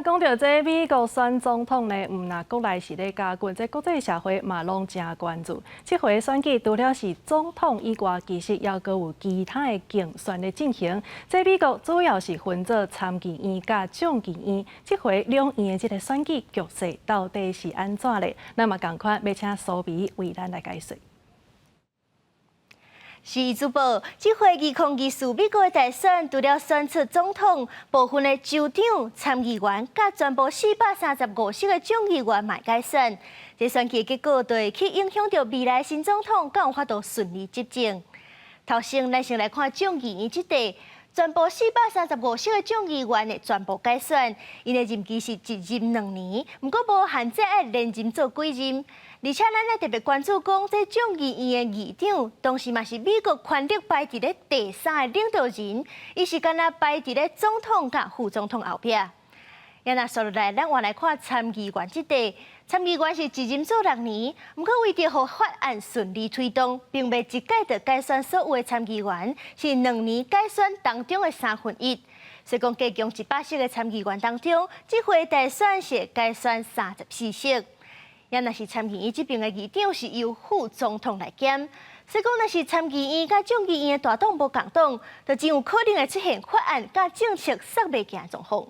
講著這美國選總統呢，毋但國內是咧加緊，這國際社會嘛攏誠關注。這回選舉除了是總統以外，其實猶閣有其他的競選咧進行。這美國主要是分做參議院佮眾議院，這回兩院的這個選舉局勢到底是按怎咧？咱嘛仝款欲請蘇比為咱來解說。是主播，這回2024美國的大選，除了選出總統，部分的州長、參議員，佮全部435席的眾議員嘛改選。這選舉結果，就會去影響著未來新總統敢有法度順利執政。頭先，咱先來看眾議院這塊，全部435席的眾議員的全部改選，𪜶的任期是一任2年，毋過無限制愛連任做幾任。而且咱來特別關注講，這眾議院的議長，同時嘛是美國權力排佇咧第三个領導人，伊是敢若排佇咧總統佮副總統後壁。啊若紲落來，咱換來看參議員這塊，參議員是一任做6年，毋過為著予法案順利推動，並袂一屆就改選所有的參議員，是2年改選當中的三分一。所以講，加總100席的參議員當中，這回大選是改選34席。啊若是參議院這邊的議長是由副總統來兼，所以講若是參議院佮眾議院的大黨無仝黨，就真有可能會出現法案佮政策煞袂行狀況。